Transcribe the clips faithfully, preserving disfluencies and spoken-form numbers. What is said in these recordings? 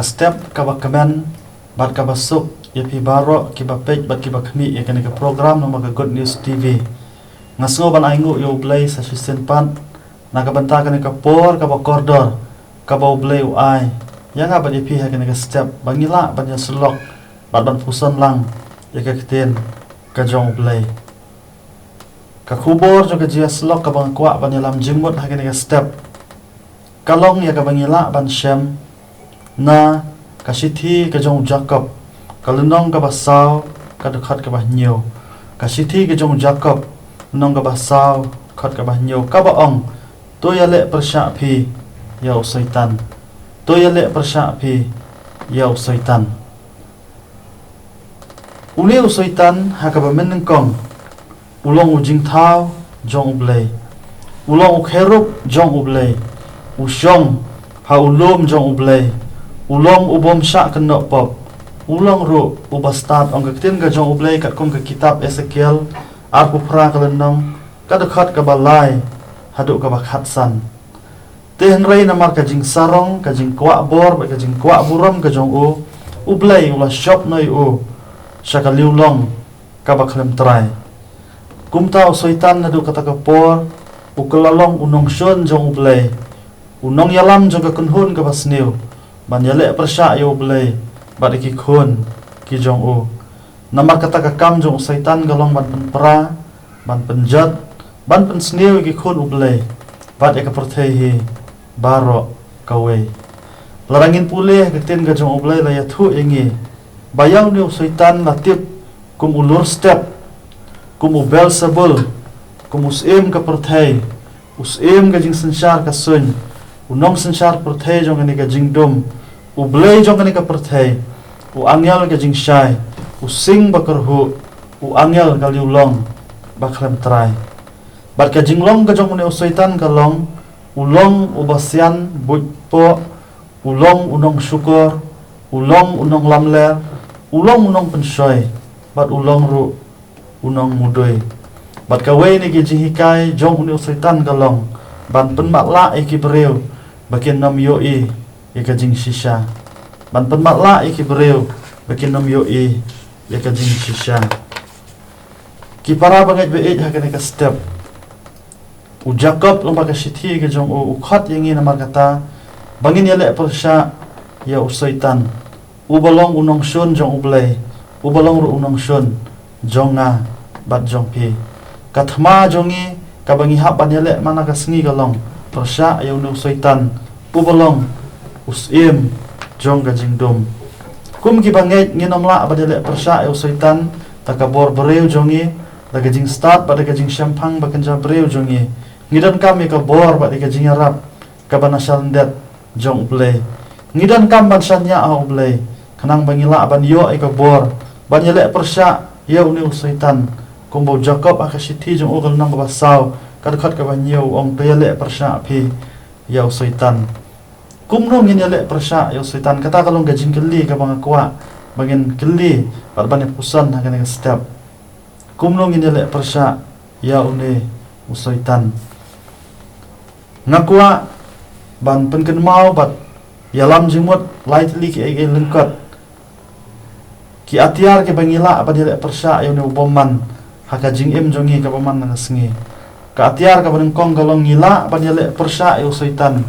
Step kaba kmen bad kaba suk ïa phi baroh kiba peit bad kiba khmih ïa kane ka program namar ka Good News T V. Nga sngew ban ai nguh ïa U Blei sa shisien pat na ka bynta kane ka por kaba kordor kaba U Blei u ai ïa nga bad ïa phi ha kane ka step ba ngi lah ban ïasyllok bad ban puson lang ïa ka ktien ka jong U Blei. Ka khubor jong ka jingïasyllok kaba nga kwah ban ïalam jingmut ha kane ka step ka long ïa kaba ngi lah ban shem na ka shithi ka jong u Jakob, ka lynnong kaba saw, ka dkhot kaba hynñiew. Ka shithi ka jong u Jakob, lynnong kaba saw, dkhot kaba hynñiew, kaba ong, to ïaleh pyrshah phi ïa u Soitan. To ïaleh pyrshah phi ïa u Soitan. Une u Soitan ha kaba mynnyngkong u long u jingthaw jong U Blei. U long u kherub jong U Blei. U shong ha u lum jong U Blei. U long u bym shah kynnoh pop. U long ruh u bastad, ong ka ktien ka jong U Blei katkum ka kitab Esekiel arphew phra ka lynnong, ka dkhot kaba lai haduh kaba khatsan. Te hynrei namar ka jingsarong, ka jingkwah bor bad ka jingkwah burom ka jong u, U Blei u la shop noh ïa u sha ka liulong kaba khlem trai. Kumta u Soitan naduh kata ka por u kylla long u nongshun jong U Blei, u nongïalam jong ka kynhun kaba sniew, ban ïaleh pyrshah ïa U Blei bad ïa ki khun ki jong u. Namar kata ka kam jong u Soitan ka long ban pynpra, ban pynjot, ban pynsniew ïa ki khun U Blei bad ïa ka pyrthei hi baroh kawei. Lada ngin pule ha ka ktien ka jong U Blei la ïathuh ïa ngi ba ïa une u Soitan la tip kum u lurstep, kum u Beelzebul, kum u syiem ka pyrthei, u syiem ka jingsynshar ka suiñ, u nongsynshar pyrthei jong kane ka jingdum, u blei jong kane ka pyrthei, u angel ka jingshai, u sing ba kyrhuh, u angel ka liulong ba khlem trai. Bad ka jinglong ka jong une u Soitan ka long, u long u basian buit poh, u long u nongshukor, u long u nonglamler, u long u nongpynshoi, bad u long ruh u nongmudui. Bad kawei na ki jinghikai jong une u Soitan ka long ban pynmatlah ïa ki briew ba kin ym ïohi ïa ka jingshisha. Ban pynmatlah ïa ki briew ba kin ym ïohi ïa ka jingshisha. Ki para bangeit ba ïeit ha kane ka step, u Jakob lyngba ka shithi ka jong u u khot ïa ngi namar kata ba ngin ïaleh pyrshah ïa u Soitan, uba long u nongshun jong U Blei, uba long ruh u nongshun jong nga bad jong phi. Ka thma jong ngi kaba ngi hap ban ïaleh man la ka sngi ka long pyrshah ïa une u Soitan, uba long u syiem jong ka jingdum. Kum ki bangeit ngin ym lah ban ïaleh pyrshah ïa u Soitan da ka bor briew jong ngi, da ka jingstad bad da ka jingshemphang ba kynja briew jong ngi. Ngi donkam ïa ka bor bad ïa ka jingïarap kaba na shalyndet jong U Blei. Ngi donkam ban shaniah ha U Blei khnang ba ngi lah ban ïoh ïa ka bor ban ïaleh pyrshah ïa une u Soitan. Kumba u Jakob ha ka shithi jong u ka lynnong kaba saw, ka dkhot kaba hynñiew u ong, to ïaleh pyrshah phi ïa u Soitan. Kumno ngin ïaleh pyrshah ïa u Soitan? Kata ka long ka jingkylli kaba nga kwah ba ngin kylli bad ban ïa puson ha kane ka step. Kumno ngin ïaleh pyrshah ïa une u Soitan? Nga kwah ban pynkynmaw bad ïalam jingmut lai tylli kiei kiei lyngkot ki atiar kiba ngi lah ban ïaleh pyrshah ïa une u bymman ha ka jingim jong ngi kaba man la ka sngi. Ka atiar kaba nyngkong ka long ngi lah ban ïaleh pyrshah ïa u Soitan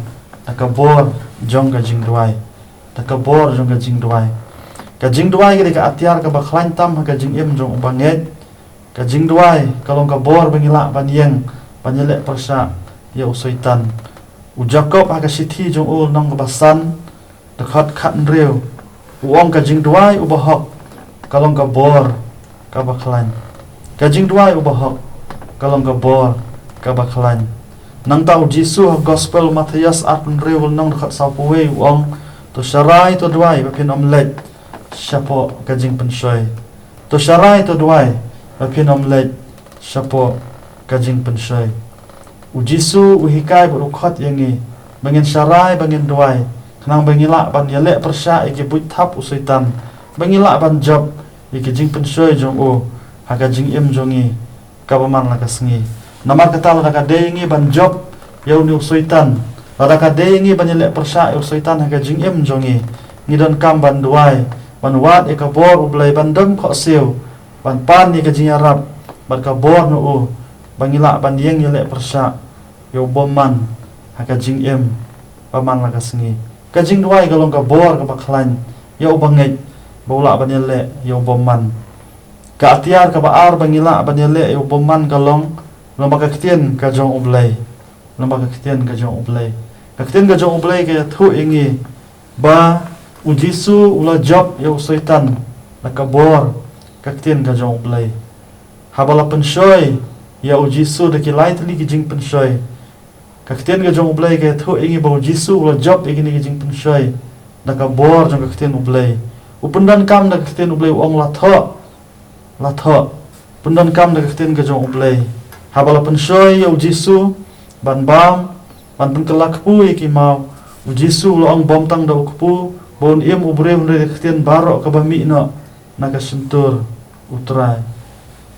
da ka bor jong ka jingduwai. Da ka bor jong ka jingduwai. Ka jingduwai ka dei ka atiar kaba khlaiñ tam ha ka jingim jong u bangeit. Ka jingduwai ka long ka bor ba ngi lah ban ïeng ban ïaleh pyrshah ïa u Soitan. U Jakob ha ka shithi jong u lynnong kaba san, dkhot khathynriew, u ong, ka jingduwai uba hok ka long ka bor kaba khlaiñ. Ka jingduwai uba hok ka long ka bor kaba khlaiñ. Nangta u Jisu ha gospel Mathaios arphew hynriew lynnong dkhot sawphew wei u ong, to sharai to duwai ba phin ym leit shapoh ka jingpynshoi. To sharai to duwai ba phin ym leit shapoh ka jingpynshoi. U Jisu u hikai bad u khot ïa ngi ba ngin sharai, ba ngin duwai khnang ba ngi lah ban ïaleh pyrshah ïa ki buit thap u Soitan, ba ngi lah ban jop ïa ki jingpynshoi jong u ha ka jingim jong ngi kaba man la ka sngi. Namar kata lada ka dei ïa ngi ban jop ïa une u Soitan, lada ka dei ïa ngi ban ïaleh pyrshah ïa u Soitan ha ka jingim jong ngi, Ngi donkam ban duwai, ban wad ïa ka bor U Blei, ban dang khohsiew, ban pan ïa ka jingïarap bad ka bor na u, ba ngi lah ban ïeng ïaleh pyrshah ïa u bymman ha ka jingim ba man la ka sngi. Ka jingduwai ka long ka bor kaba khlaiñ ïa u bangeit ba u lah ban ïaleh ïa u bymman. Ka atiar kaba ar ba ngi lah ban ïaleh ïa u bymman ka long, long ba ka ktien ka jong U Blei. Long ba ka ktien ka jong U Blei. Ka ktien ka jong U Blei ka ïathuh ïa ngi ba U Jisu u la jop ïa u Soitan da ka bor ka ktien ka jong U Blei. Haba la pynshoi ïa U Jisu da ki lai tylli ki jingpynshoi, ka ktien ka jong U Blei ka ïathuh ïa ngi ba U Jisu u la jop ïa kine ki jingpynshoi da ka bor jong ka ktien U Blei. U pyndonkam da ka ktien U Blei, u ong, "La thoh, la thoh." Pyndonkam da ka ktien ka jong U Blei. Haba la pynshoi ïa U Jisu ban bam, ban pynkylla kpu ïa ki maw, U Jisu u la ong, "Bym tang da u kpu, ba un im u briew, hynrei da ka ktien baroh kaba mih noh na ka shyntur U Trai."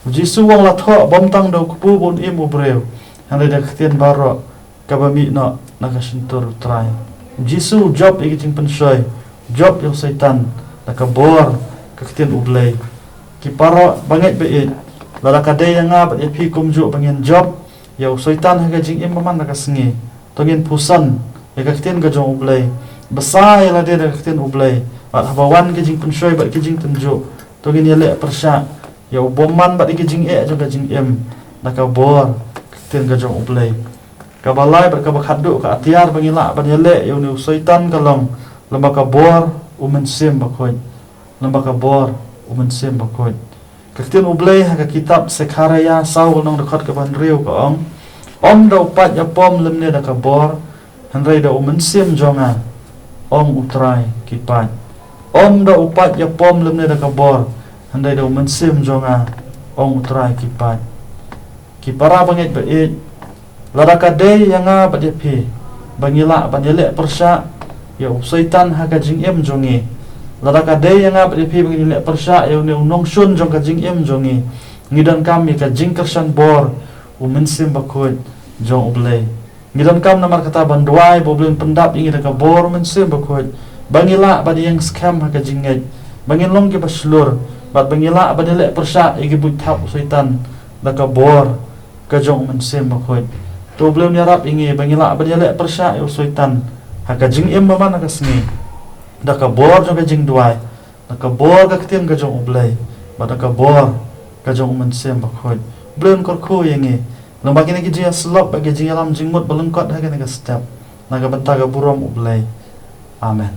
U Jisu u ong, "La thoh, bym tang da u kpu, ba un im u briew, hynrei da ka ktien baroh kaba mih noh na ka shyntur U Trai." U Jisu u jop ïa ki jingpynshoi, u jop ïa u Soitan da ka bor ka ktien U Blei. Ki para bangeit ba ïeit, lada ka dei ïa nga bad ïa phi kumjuh ba ngin jop ïa u Soitan ha ka jingim ba man la ka sngi, to ngin pyrshang ïa ka ktien ka jong U Blei. Bsa ïa lade da ka ktien U Blei. Bad haba wan ki jingpynshoi bad ki jingtynjuh, to ngin ïaleh pyrshah ïa u bymman bad ïa ki jingeh jong ka jingim da ka bor ka ktien ka jong U Blei. Kaba lai bad kaba khatduh, ka atiar ba ngi lah ban ïaleh ïa une u Soitan ka long lyngba ka bor U Mynsiem Bakhuid. Lyngba ka bor U Mynsiem Bakhuid. Ka ktien U Blei ha ka kitab Sekharaïa saw, ka lynnong, dkhot kaba hynriew ka ong, "Ym da u paid ïapom lymne da ka bor, hynrei da U Mynsiem jong nga, ong U Trai ki paid. Ym da u paid ïapom lymne da ka bor, hynrei da U Mynsiem jong nga, ong U Trai ki paid." Ki para bangeit ba ïeit, lada ka dei ïa nga bad ïa phi ba ngi lah ban ïaleh pyrshah ïa u Soitan ha ka jingim jong ngi, lada ka dei ïa nga bad ïa phi ba ngi ïaleh pyrshah ïa une u nongshun jong ka jingim jong ngi, ngi donkam ïa ka jingkyrshan bor U Mynsiem Bakhuid jong U Blei. Ngi donkam namar kata ban duwai ba U Blei un pyndap ïa ngi da ka bor U Mynsiem Bakhuid, ba ngi lah ban ïeng skhem ha ka jingngeit, ba ngin long kiba shlur, bad ba ngi lah ban ïaleh pyrshah ïa ki buit thap u Soitan da ka bor ka jong U Mynsiem Bakhuid. To U Blei un ïarap ïa ngi ba ngi lah ban ïaleh pyrshah ïa u Soitan ha ka jingim ba man la ka sngi da ka bor jong ka jingduwai, da ka bor ka ktien ka jong U Blei, bad da ka bor ka jong U Mynsiem Bakhuid. U Blei un kyrkhu ïa ngi lyngba kine ki jingïasyllok bad ki jingïalam jingmut ba lyngkot ha kane ka step, na ka bynta ka burom U Blei. Amen.